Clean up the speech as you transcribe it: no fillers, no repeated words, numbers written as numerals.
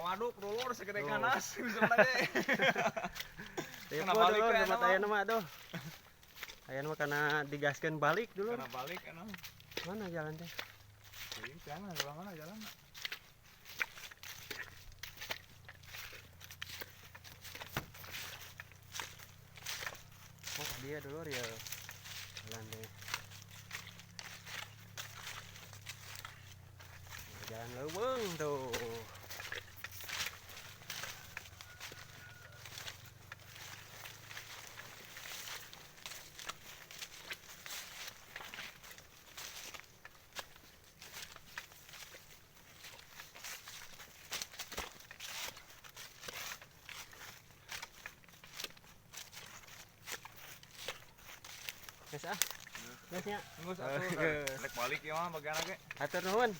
Ngawaduk dulur segede Tuh. Ganas bisa lagi. Ripuh Kena balik dulur we, tempat mah. aya mah aduh. Aya mah kana digaskeun balik dulur. Kena balik enak. Mana jalan teh? Ini sana sebelah mana jalan? Oh, dia dulur ya. Jalan deh. Jalan leuweung tuh. Geus ah. Geus nya. Geus atuh. Rek balik ieu mah bagian ge. Hatur nuhun.